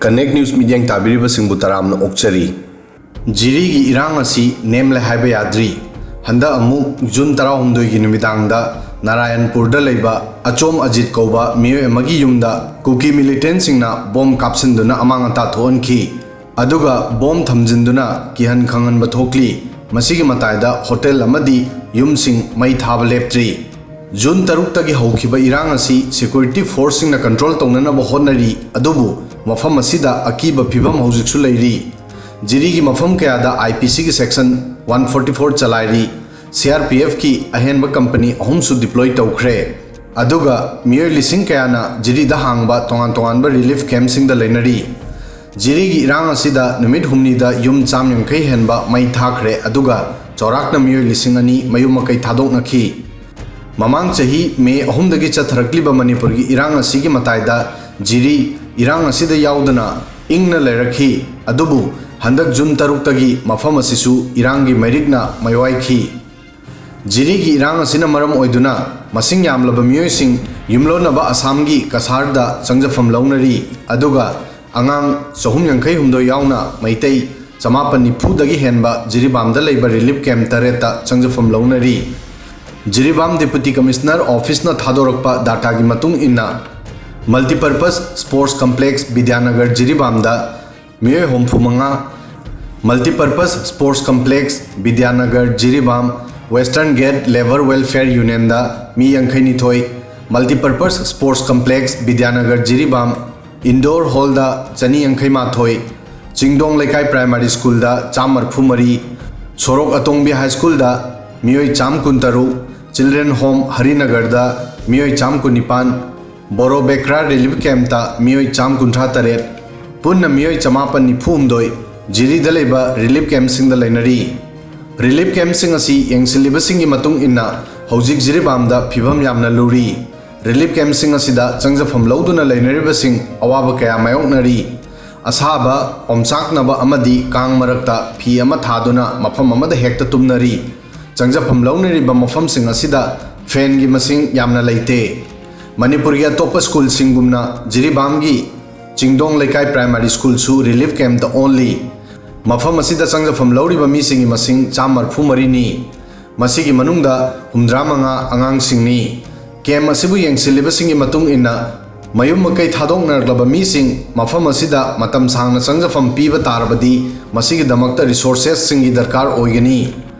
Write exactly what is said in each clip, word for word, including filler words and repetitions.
Connect News ꯃꯤꯠꯌꯦꯡ ꯇꯥꯕꯤꯔꯤꯕꯁꯤꯡꯕꯨ ꯇꯔꯥꯝꯅ ꯑꯣꯛꯆꯔꯤ꯫ ꯖꯤꯔꯤꯒꯤ ꯏꯔꯥꯡ ꯑꯁꯤ ꯅꯦꯝꯂꯦ ꯍꯥꯏꯕ ꯌꯥꯗ꯭ꯔꯤ꯫ ꯍꯟꯗꯛ ꯑꯃꯨꯛ ꯖꯨꯟ ꯇꯔꯥꯍꯨꯝꯗꯣꯏꯒꯤ ꯅꯨꯃꯤꯗꯥꯡꯗ ꯅꯥꯔꯥꯌꯟꯄꯨꯔꯗ ꯂꯩꯕ ꯑꯆꯣꯝ ꯑꯖꯤꯠ ꯀꯧꯕ ꯃꯤꯑꯣꯏ ꯑꯃꯒꯤ ꯌꯨꯝꯗ ꯀꯨꯀꯤ ꯃꯤꯂꯤꯇꯦꯟꯁꯤꯡꯅ ꯕꯣꯝ ꯀꯥꯞꯁꯤꯟꯗꯨꯅ ꯑꯃꯥꯡ ꯑꯇꯥ ꯊꯣꯛꯍꯟꯈꯤ꯫ ꯑꯗꯨꯒ ꯕꯣꯝ ꯊꯝꯖꯤꯟꯗꯨꯅ ꯀꯤꯍꯟ ꯈꯪꯍꯟꯕ ꯊꯣꯛꯂꯤ꯫ ꯃꯁꯤꯒꯤ ꯃꯇꯥꯏꯗ ꯍꯣꯇꯦꯜ ꯑꯃꯗꯤ ꯌꯨꯝꯁꯤꯡ ꯃꯩ ꯊꯥꯕ ꯂꯦꯞꯇ꯭ꯔꯤ꯫ ꯖꯨꯟ ꯇꯔꯨꯛꯇꯒꯤ ꯍꯧꯈꯤꯕ ꯏꯔꯥꯡ ꯑꯁꯤ ꯁꯦꯀ꯭ꯌꯨꯔꯤꯇꯤ ꯐꯣꯔꯁꯁꯤꯡꯅ ꯀꯟꯇ꯭ꯔꯣꯜ ꯇꯧꯅꯅꯕ ꯍꯣꯠꯅꯔꯤ, ꯑꯗꯨꯕꯨ ꯃꯐꯝ ꯑꯁꯤꯗ ꯑꯀꯤꯕ ꯐꯤꯕꯝ ꯍꯧꯖꯤꯛꯁꯨ ꯂꯩꯔꯤ꯫ ꯖꯤꯔꯤꯒꯤ ꯃꯐꯝ ꯀꯌꯥꯗ ꯑꯥꯏ ꯄꯤ ꯁꯤꯒꯤ ꯁꯦꯛꯁꯟ ꯋꯥꯟ ꯐꯣꯔꯇꯤ ꯐꯣꯔ ꯆꯂꯥꯏꯔꯤ꯫ ꯁꯤ ꯑꯥꯔ ꯄꯤ ꯑꯦꯐꯀꯤ ꯑꯍꯦꯟꯕ ꯀꯝꯄꯅꯤ ꯑꯍꯨꯝꯁꯨ ꯗꯤꯄ꯭ꯂꯣꯏ ꯇꯧꯈ꯭ꯔꯦ꯫ ꯑꯗꯨꯒ ꯃꯤꯑꯣꯏ ꯂꯤꯁꯤꯡ ꯀꯌꯥꯅ ꯖꯤꯔꯤꯗ ꯍꯥꯡꯕ ꯇꯣꯉꯥꯟ ꯇꯣꯉꯥꯟꯕ ꯔꯤꯂꯤꯐ ꯀꯦꯝꯞꯁꯤꯡꯗ ꯂꯩꯅꯔꯤ꯫ ꯖꯤꯔꯤꯒꯤ ꯏꯔꯥꯡ ꯑꯁꯤꯗ ꯅꯨꯃꯤꯠ ꯍꯨꯝꯅꯤꯗ ꯌꯨꯝ ꯆꯥꯝ ꯌꯥꯡꯈꯩ ꯍꯦꯟꯕ ꯃꯩ ꯊꯥꯈ꯭ꯔꯦ, ꯑꯗꯨꯒ ꯆꯥꯎꯔꯥꯛꯅ ꯃꯤꯑꯣꯏ ꯂꯤꯁꯤꯡ ꯑꯅꯤ ꯃꯌꯨꯝ ꯃꯀꯩ ꯊꯥꯗꯣꯛꯅꯈꯤ꯫ ꯃꯃꯥꯡ ꯆꯍꯤ ꯃꯦ ꯑꯍꯨꯝꯗꯒꯤ ꯆꯠꯊꯔꯛꯂꯤꯕ ꯃꯅꯤꯄꯨꯔꯒꯤ ꯏꯔꯥꯡ ꯑꯁꯤꯒꯤ ꯃꯇꯥꯏꯗ ꯖꯤꯔꯤ ꯏꯔꯥꯡ ꯑꯁꯤꯗ ꯌꯥꯎꯗꯅ ꯏꯪꯅ ꯂꯩꯔꯛꯈꯤ꯫ ꯑꯗꯨꯕꯨ ꯍꯟꯗꯛ ꯖꯨꯟ ꯇꯔꯨꯛꯇꯒꯤ ꯃꯐꯝ ꯑꯁꯤꯁꯨ ꯏꯔꯥꯡꯒꯤ ꯃꯩꯔꯤꯛꯅ ꯃꯩꯋꯥꯏꯈꯤ꯫ ꯖꯤꯔꯤꯒꯤ ꯏꯔꯥꯡ ꯑꯁꯤꯅ ꯃꯔꯝ ꯑꯣꯏꯗꯨꯅ ꯃꯁꯤꯡ ꯌꯥꯝꯂꯕ ꯃꯤꯑꯣꯏꯁꯤꯡ ꯌꯨꯝꯂꯣꯟꯅꯕ ꯑꯁꯥꯝꯒꯤ ꯀꯁꯥꯔꯗ ꯆꯪꯖꯐꯝ ꯂꯧꯅꯔꯤ, ꯑꯗꯨꯒ ꯑꯉꯥꯡ ꯆꯍꯨꯝ ꯌꯥꯡꯈꯩ ꯍꯨꯝꯗꯣꯏ ꯌꯥꯎꯅ ꯃꯩꯇꯩ ꯆꯃꯥꯄꯟ ꯅꯤꯐꯨꯗꯒꯤ ꯍꯦꯟꯕ ꯖꯤꯔꯤꯕꯥꯝꯗ ꯂꯩꯕ ꯔꯤꯂꯤꯐ ꯀꯦꯝꯞ ꯇꯔꯦꯠꯇ ꯆꯪꯖꯐꯝ ꯂꯧꯅꯔꯤ꯫ ꯖꯤꯔꯤꯕꯥꯝ ꯗꯦꯄꯨꯇꯤ ꯀꯃꯤꯁꯅꯔ ꯑꯣꯐꯤꯁꯅ ꯊꯥꯗꯣꯔꯛꯄ ꯗꯥꯇꯥꯒꯤ ꯃꯇꯨꯡ ꯏꯟꯅ, ꯃꯜꯇꯤꯄꯔꯄꯁ ꯁ꯭ꯄꯣꯔꯠꯁ ꯀꯝꯄ꯭ꯂꯦꯛꯁ ꯕꯤꯗ꯭ꯌꯥꯅꯒꯔ ꯖꯤꯔꯤꯕꯥꯝꯗ ꯃꯤꯑꯣꯏ ꯍꯨꯝꯐꯨ ꯃꯉꯥ, multipurpose sports complex Bidyanagar Jiribam western gate labour welfare ꯌꯨꯅꯤꯌꯟꯗ ꯃꯤ ꯌꯥꯡꯈꯩ ꯅꯤꯊꯣꯏ, multipurpose sports complex Bidyanagar Jiribam indoor ꯍꯣꯜꯗ ꯆꯅꯤ ꯌꯥꯡꯈꯩ ꯃꯥꯊꯣꯏ, ꯆꯤꯡꯗꯣꯡ ꯂꯩꯀꯥꯏ ꯄ꯭ꯔꯥꯏꯃꯥꯔꯤ ꯁ꯭ꯀꯨꯜꯗ ꯆꯥꯝ ꯃꯔꯤꯐꯨ ꯃꯔꯤ, ꯁꯣꯔꯣꯛ ꯑꯇꯣꯡꯕꯤ ꯍꯥꯏ ꯁ꯭ꯀꯨꯜꯗ ꯃꯤꯑꯣꯏ ꯆꯥꯝ ꯀꯨꯟꯇꯔꯨꯛ, ꯆꯤꯜꯗ꯭ꯔꯦꯟ ꯍꯣꯝ ꯍꯔꯤꯅꯒꯔꯗ ꯃꯤꯑꯣꯏ ꯆꯥꯝ ꯀꯨꯟꯅꯤꯄꯥꯟ, ꯕꯣꯔꯣ ꯕꯦꯀ꯭ꯔꯥ ꯔꯤꯂꯤꯐ ꯀꯦꯝꯞꯇ ꯃꯤꯑꯣꯏ ꯆꯥꯝ ꯀꯨꯟꯊ꯭ꯔꯥ ꯇꯔꯦꯠ, ꯄꯨꯟꯅ ꯃꯤꯑꯣꯏ ꯆꯃꯥꯄꯟ ꯅꯤꯐꯨ ꯍꯨꯝꯗꯣꯏ ꯖꯤꯔꯤꯗ ꯂꯩꯕ ꯔꯤꯂꯤꯐ ꯀꯦꯝꯞꯁꯤꯡꯗ ꯂꯩꯅꯔꯤ꯫ ꯔꯤꯂꯤꯐ ꯀꯦꯝꯞꯁꯤꯡ ꯑꯁꯤ ꯌꯦꯡꯁꯤꯜꯂꯤꯕꯁꯤꯡꯒꯤ ꯃꯇꯨꯡ ꯏꯟꯅ ꯍꯧꯖꯤꯛ ꯖꯤꯔꯤꯕꯥꯝꯗ ꯐꯤꯕꯝ ꯌꯥꯝꯅ ꯂꯨꯔꯤ꯫ ꯔꯤꯂꯤꯐ ꯀꯦꯝꯞꯁꯤꯡ ꯑꯁꯤꯗ ꯆꯪꯖꯐꯝ ꯂꯧꯗꯨꯅ ꯂꯩꯅꯔꯤꯕꯁꯤꯡ ꯑꯋꯥꯕ ꯀꯌꯥ ꯃꯥꯌꯣꯛꯅꯔꯤ꯫ ꯑꯁꯥꯕ, ꯑꯣꯝꯆꯥꯛꯅꯕ ꯑꯃꯗꯤ ꯀꯥꯡ ꯃꯔꯛꯇ ꯐꯤ ꯑꯃ ꯊꯥꯗꯨꯅ ꯃꯐꯝ ꯑꯃꯗ ꯍꯦꯛꯇ ꯇꯨꯝꯅꯔꯤ꯫ ꯆꯪꯖꯐꯝ ꯂꯧꯅꯔꯤꯕ ꯃꯐꯝꯁꯤꯡ ꯑꯁꯤꯗ ꯐꯦꯟꯒꯤ ꯃꯁꯤꯡ ꯌꯥꯝꯅ ꯂꯩꯇꯦ꯫ ꯃꯅꯤꯄꯨꯔꯒꯤ ꯑꯇꯣꯞꯄ ꯁ꯭ꯀꯨꯜꯁꯤꯡꯒꯨꯝꯅ ꯖꯤꯔꯤꯕꯥꯝꯒꯤ ꯆꯤꯡꯗꯣꯡ ꯂꯩꯀꯥꯏ ꯄ꯭ꯔꯥꯏꯃꯥꯔꯤ ꯁ꯭ꯀꯨꯜꯁꯨ ꯔꯤꯂꯤꯐ ꯀꯦꯝꯞꯇ ꯑꯣꯜꯂꯤ꯫ ꯃꯐꯝ ꯑꯁꯤꯗ ꯆꯪꯖꯐꯝ ꯂꯧꯔꯤꯕ ꯃꯤꯁꯤꯡꯒꯤ ꯃꯁꯤꯡ ꯆꯥꯝꯃ ꯃꯔꯤꯐꯨ ꯃꯔꯤꯅꯤ꯫ ꯃꯁꯤꯒꯤ ꯃꯅꯨꯡꯗ ꯍꯨꯝꯗ꯭ꯔꯥ ꯃꯉꯥ ꯑꯉꯥꯡꯁꯤꯡꯅꯤ꯫ ꯀꯦꯝꯞ ꯑꯁꯤꯕꯨ ꯌꯦꯡꯁꯤꯜꯂꯤꯕꯁꯤꯡꯒꯤ ꯃꯇꯨꯡ ꯏꯟꯅ, ꯃꯌꯨꯝ ꯃꯀꯩ ꯊꯥꯗꯣꯛꯅꯔꯛꯂꯕ ꯃꯤꯁꯤꯡ ꯃꯐꯝ ꯑꯁꯤꯗ ꯃꯇꯝ ꯁꯥꯡꯅ ꯆꯪꯖꯐꯝ ꯄꯤꯕ ꯇꯥꯔꯕꯗꯤ, ꯃꯁꯤꯒꯤꯗꯃꯛꯇ ꯔꯤꯁꯣꯔꯁꯦꯁꯁꯤꯡꯒꯤ ꯗꯔꯀꯥꯔ ꯑꯣꯏꯒꯅꯤ꯫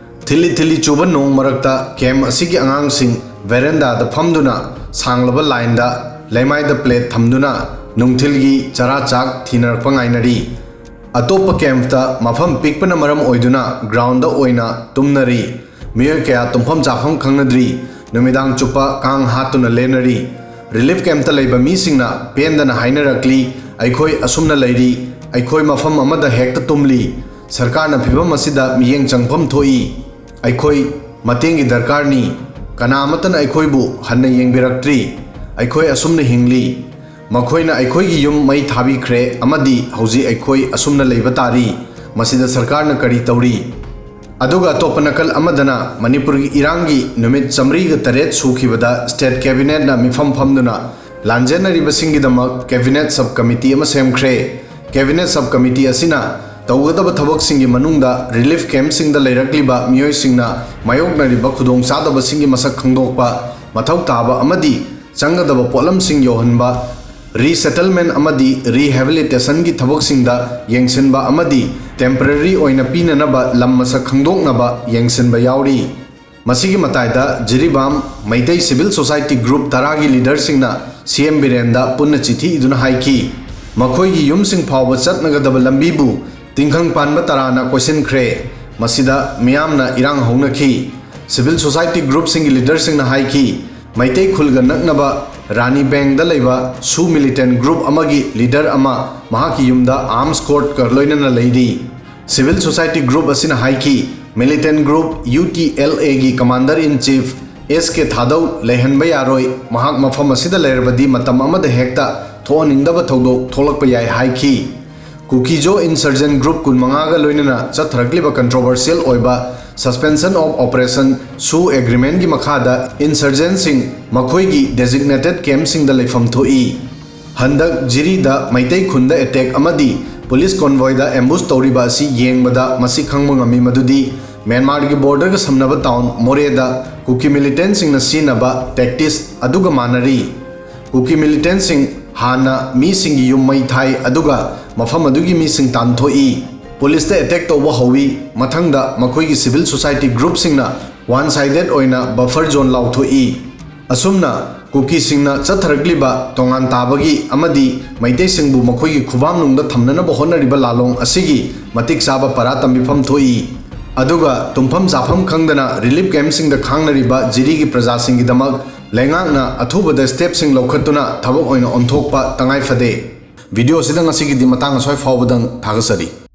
ꯊꯤꯜꯂꯤ ꯊꯤꯜꯂꯤ ꯆꯨꯕ ꯅꯣꯡ ꯃꯔꯛꯇ ꯀꯦꯝꯞ ꯑꯁꯤꯒꯤ ꯑꯉꯥꯡꯁꯤꯡ ꯚꯦꯔꯦꯟꯗꯥꯗ ꯐꯝꯗꯨꯅ, ꯁꯥꯡꯂꯕ ꯂꯥꯏꯟꯗ ꯂꯩꯃꯥꯏꯗ ꯄ꯭ꯂꯦꯠ ꯊꯝꯗꯨꯅ ꯅꯨꯡꯊꯤꯜꯒꯤ ꯆꯔꯥ ꯆꯥꯛ ꯊꯤꯅꯔꯛꯄ ꯉꯥꯏꯅꯔꯤ꯫ ꯑꯇꯣꯞꯄ ꯀꯦꯝꯞꯇ ꯃꯐꯝ ꯄꯤꯛꯄꯅ ꯃꯔꯝ ꯑꯣꯏꯗꯨꯅ ꯒ꯭ꯔꯥꯎꯟꯗ ꯑꯣꯏꯅ ꯇꯨꯝꯅꯔꯤ꯫ ꯃꯤꯑꯣꯏ ꯀꯌꯥ ꯇꯨꯝꯐꯝ ꯆꯥꯐꯝ ꯈꯪꯅꯗ꯭ꯔꯤ꯫ ꯅꯨꯃꯤꯗꯥꯡ ꯆꯨꯞꯄ ꯀꯥꯡ ꯍꯥꯠꯇꯨꯅ ꯂꯦꯟꯅꯔꯤ꯫ ꯔꯤꯂꯤꯐ ꯀꯦꯝꯞꯇ ꯂꯩꯕ ꯃꯤꯁꯤꯡꯅ ꯄꯦꯟꯗꯅ ꯍꯥꯏꯅꯔꯛꯂꯤ, "ꯑꯩꯈꯣꯏ ꯑꯁꯨꯝꯅ ꯂꯩꯔꯤ, ꯑꯩꯈꯣꯏ ꯃꯐꯝ ꯑꯃꯗ ꯍꯦꯛꯇ ꯇꯨꯝꯂꯤ꯫ ꯁꯔꯀꯥꯔꯅ ꯐꯤꯕꯝ ꯑꯁꯤꯗ ꯃꯤꯠꯌꯦꯡ ꯆꯪꯐꯝ ꯊꯣꯛꯏ꯫ ꯑꯩꯈꯣꯏ ꯃꯇꯦꯡꯒꯤ ꯗꯔꯀꯥꯔꯅꯤ꯫ ꯀꯅꯥ ꯑꯃꯠꯇꯅ ꯑꯩꯈꯣꯏꯕꯨ ꯍꯟꯅ ꯌꯦꯡꯕꯤꯔꯛꯇ꯭ꯔꯤ꯫ ꯑꯩꯈꯣꯏ ꯑꯁꯨꯝꯅ ꯍꯤꯡꯂꯤ꯫ ꯃꯈꯣꯏꯅ ꯑꯩꯈꯣꯏꯒꯤ ꯌꯨꯝ ꯃꯩ ꯊꯥꯕꯤꯈ꯭ꯔꯦ ꯑꯃꯗꯤ ꯍꯧꯖꯤꯛ ꯑꯩꯈꯣꯏ ꯑꯁꯨꯝꯅ ꯂꯩꯕ ꯇꯥꯔꯤ꯫ ꯃꯁꯤꯗ ꯁꯔꯀꯥꯔꯅ ꯀꯔꯤ ꯇꯧꯔꯤ?" ꯑꯗꯨꯒ ꯑꯇꯣꯞꯄ ꯅꯥꯀꯜ ꯑꯃꯗꯅ ꯃꯅꯤꯄꯨꯔꯒꯤ ꯏꯔꯥꯡꯒꯤ ꯅꯨꯃꯤꯠ ꯆꯥꯃꯔꯤꯒ ꯇꯔꯦꯠ ꯁꯨꯈꯤꯕꯗ ꯁ꯭ꯇꯦꯠ ꯀꯦꯕꯤꯅꯦꯠꯅ ꯃꯤꯐꯝ ꯐꯝꯗꯨꯅ ꯂꯥꯟꯖꯦꯟꯅꯔꯤꯕꯁꯤꯡꯒꯤꯗꯃꯛ ꯀꯦꯕꯤꯅꯦꯠ ꯁꯕ ꯀꯃꯤꯇꯤ ꯑꯃ ꯁꯦꯝꯈ꯭ꯔꯦ꯫ ꯀꯦꯕꯤꯅꯦꯠ ꯁꯕ ꯀꯃꯤꯇꯤ ꯑꯁꯤꯅ ꯇꯧꯒꯗꯕ ꯊꯕꯛꯁꯤꯡꯒꯤ ꯃꯅꯨꯡꯗ ꯔꯤꯂꯤꯐ ꯀꯦꯝꯞꯁꯤꯡꯗ ꯂꯩꯔꯛꯂꯤꯕ ꯃꯤꯑꯣꯏꯁꯤꯡꯅ ꯃꯥꯌꯣꯛꯅꯔꯤꯕ ꯈꯨꯗꯣꯡꯆꯥꯗꯕꯁꯤꯡꯒꯤ ꯃꯁꯛ ꯈꯪꯗꯣꯛꯄ, ꯃꯊꯧ ꯇꯥꯕ ꯑꯃꯗꯤ ꯆꯪꯒꯗꯕ ꯄꯣꯠꯂꯝꯁꯤꯡ ꯌꯧꯍꯟꯕ, ꯔꯤꯁꯦꯇꯜꯃꯦꯟꯠ ꯑꯃꯗꯤ ꯔꯤꯍꯦꯕꯤꯂꯤꯇꯦꯁꯟꯒꯤ ꯊꯕꯛꯁꯤꯡꯗ ꯌꯦꯡꯁꯤꯟꯕ ꯑꯃꯗꯤ ꯇꯦꯝꯄꯔꯦꯔꯤ ꯑꯣꯏꯅ ꯄꯤꯅꯅꯕ ꯂꯝ ꯃꯁꯛ ꯈꯪꯗꯣꯛꯅꯕ ꯌꯦꯡꯁꯤꯟꯕ ꯌꯥꯎꯔꯤ꯫ ꯃꯁꯤꯒꯤ ꯃꯇꯥꯏꯗ Jiribam Meitei civil society group ꯇꯔꯥꯒꯤ ꯂꯤꯗꯔꯁꯤꯡꯅ ꯁꯤ ꯑꯦꯝ ꯕꯤꯔꯦꯟꯗ ꯄꯨꯟꯅ ꯆꯤꯊꯤ ꯏꯗꯨꯅ ꯍꯥꯏꯈꯤ, ꯃꯈꯣꯏꯒꯤ ꯌꯨꯝꯁꯤꯡ ꯐꯥꯎꯕ ꯆꯠꯅꯒꯗꯕ ꯂꯝꯕꯤꯕꯨ ꯇꯤꯡꯈꯪ ꯄꯥꯟꯕ ꯇꯔꯥꯅ ꯀꯣꯏꯁꯤꯟꯈ꯭ꯔꯦ꯫ ꯃꯁꯤꯗ ꯃꯤꯌꯥꯝꯅ ꯏꯔꯥꯡ ꯍꯧꯅꯈꯤ꯫ ꯁꯤꯚꯤꯜ ꯁꯣꯁꯥꯏꯇꯤ ꯒ꯭ꯔꯨꯞꯁꯤꯡꯒꯤ ꯂꯤꯗꯔꯁꯤꯡꯅ ꯍꯥꯏꯈꯤ, ꯃꯩꯇꯩ ꯈꯨꯜꯒ ꯅꯛꯅꯕ ꯔꯥꯅꯤ ꯕꯦꯡꯗ ꯂꯩꯕ ꯁꯨ ꯃꯤꯂꯤꯇꯦꯟ ꯒ꯭ꯔꯨꯞ ꯑꯃꯒꯤ ꯂꯤꯗꯔ ꯑꯃ ꯃꯍꯥꯛꯀꯤ ꯌꯨꯝꯗ ꯑꯥꯔꯝꯁ ꯀꯣꯔꯠꯀ ꯂꯣꯏꯅꯅ ꯂꯩꯔꯤ꯫ ꯁꯤꯚꯤꯜ ꯁꯣꯁꯥꯏꯇꯤ ꯒ꯭ꯔꯨꯞ ꯑꯁꯤꯅ ꯍꯥꯏꯈꯤ, ꯃꯤꯂꯤꯇꯦꯟ ꯒ꯭ꯔꯨꯞ ꯌꯨ ꯇꯤ ꯑꯦꯜ ꯑꯦꯒꯤ ꯀꯃꯥꯟꯗꯔ ꯏꯟ ꯆꯤꯐ ꯑꯦꯁ ꯀꯦ ꯊꯥꯗꯧ ꯂꯩꯍꯟꯕ ꯌꯥꯔꯣꯏ, ꯃꯍꯥꯛ ꯃꯐꯝ ꯑꯁꯤꯗ ꯂꯩꯔꯕꯗꯤ ꯃꯇꯝ ꯑꯃꯗ ꯍꯦꯛꯇ ꯊꯣꯛꯍꯟꯅꯤꯡꯗꯕ ꯊꯧꯗꯣꯛ ꯊꯣꯛꯂꯛꯄ ꯌꯥꯏ ꯍꯥꯏꯈꯤ꯫ ꯀꯨꯀꯤꯖꯣ ꯏꯟꯁꯔꯖꯦꯟ ꯒ꯭ꯔꯨꯞ ꯀꯨꯟꯃꯉꯥꯒ ꯂꯣꯏꯅꯅ ꯆꯠꯊꯔꯛꯂꯤꯕ ꯀꯟꯇ꯭ꯔꯣꯚꯔꯁꯤꯌꯦꯜ ꯑꯣꯏꯕ ꯁꯁꯄꯦꯟꯁꯟ ꯑꯣꯐ ꯑꯣꯄꯔꯦꯁꯟ ꯁꯨ ꯑꯦꯒ꯭ꯔꯤꯃꯦꯟꯒꯤ ꯃꯈꯥꯗ ꯏꯟꯁꯔꯖꯦꯟꯁꯤꯡ ꯃꯈꯣꯏꯒꯤ ꯗꯦꯖꯤꯒꯅꯦꯇꯦꯗ ꯀꯦꯝꯞꯁꯤꯡꯗ ꯂꯩꯐꯝ ꯊꯣꯛꯏ꯫ ꯍꯟꯗꯛ ꯖꯤꯔꯤꯗ ꯃꯩꯇꯩ ꯈꯨꯟꯗ ꯑꯦꯇꯦꯛ ꯑꯃꯗꯤ ꯄꯨꯂꯤꯁ ꯀꯣꯟꯚꯣꯏꯗ ꯑꯦꯝꯕꯨꯁ ꯇꯧꯔꯤꯕ ꯑꯁꯤ ꯌꯦꯡꯕꯗ ꯃꯁꯤ ꯈꯪꯕ ꯉꯝꯃꯤ ꯃꯗꯨꯗꯤ ꯃ꯭ꯌꯥꯟꯃꯥꯔꯒꯤ ꯕꯣꯔꯗꯔꯒ ꯁꯝꯅꯕ ꯇꯥꯎꯟ ꯃꯣꯔꯦꯗ ꯀꯨꯀꯤ ꯃꯤꯂꯤꯇꯦꯟꯁꯤꯡꯅ ꯁꯤꯖꯤꯟꯅꯕ ꯇꯦꯛꯇꯤꯁ ꯑꯗꯨꯒ ꯃꯥꯟꯅꯔꯤ꯫ ꯀꯨꯀꯤ ꯃꯤꯂꯤꯇꯦꯟꯁꯤꯡ ꯍꯥꯟꯅ ꯃꯤꯁꯤꯡꯒꯤ ꯌꯨꯝ ꯃꯩ ꯊꯥꯏ ꯑꯗꯨꯒ ꯃꯐꯝ ꯑꯗꯨꯒꯤ ꯃꯤꯁꯤꯡ ꯇꯥꯟꯊꯣꯛꯏ꯫ ꯄꯨꯂꯤꯁꯇ ꯑꯦꯇꯦꯛ ꯇꯧꯕ ꯍꯧꯏ꯫ ꯃꯊꯪꯗ ꯃꯈꯣꯏꯒꯤ ꯁꯤꯚꯤꯜ ꯁꯣꯁꯥꯏꯇꯤ ꯒ꯭ꯔꯨꯞꯁꯤꯡꯅ ꯋꯥꯟ ꯁꯥꯏꯗꯦꯠ ꯑꯣꯏꯅ ꯕꯐꯔ ꯖꯣꯟ ꯂꯥꯎꯊꯣꯛꯏ꯫ ꯑꯁꯨꯝꯅ ꯀꯨꯀꯤꯁꯤꯡꯅ ꯆꯠꯊꯔꯛꯂꯤꯕ ꯇꯣꯉꯥꯟ ꯇꯥꯕꯒꯤ ꯑꯃꯗꯤ ꯃꯩꯇꯩꯁꯤꯡꯕꯨ ꯃꯈꯣꯏꯒꯤ ꯈꯨꯕꯥꯝꯅꯨꯡꯗ ꯊꯝꯅꯅꯕ ꯍꯣꯠꯅꯔꯤꯕ ꯂꯥꯂꯣꯡ ꯑꯁꯤꯒꯤ ꯃꯇꯤꯛ ꯆꯥꯕ ꯄꯔꯥ ꯇꯝꯕꯤꯐꯝ ꯊꯣꯛꯏ꯫ ꯑꯗꯨꯒ ꯇꯨꯝꯐꯝ ꯆꯥꯐꯝ ꯈꯪꯗꯅ ꯔꯤꯂꯤꯐ ꯀꯦꯝꯞꯁꯤꯡꯗ ꯈꯥꯡꯅꯔꯤꯕ ꯖꯤꯔꯤꯒꯤ ꯄ꯭ꯔꯖꯥꯁꯤꯡꯒꯤꯗꯃꯛ ꯂꯩꯉꯥꯛꯅ ꯑꯊꯨꯕꯗ ꯁ꯭ꯇꯦꯞꯁꯤꯡ ꯂꯧꯈꯠꯇꯨꯅ ꯊꯕꯛ ꯑꯣꯏꯅ ꯑꯣꯟꯊꯣꯛꯄ ꯇꯉꯥꯏ ꯐꯗꯦ꯫ ꯚꯤꯗꯤꯑꯣ ꯑꯁꯤꯗ ꯉꯁꯤꯒꯤꯗꯤ ꯃꯇꯥꯡ ꯑꯁ꯭ꯋꯥꯏ ꯐꯥꯎꯕꯗꯪ ꯊꯥꯒꯠꯆꯔꯤ꯫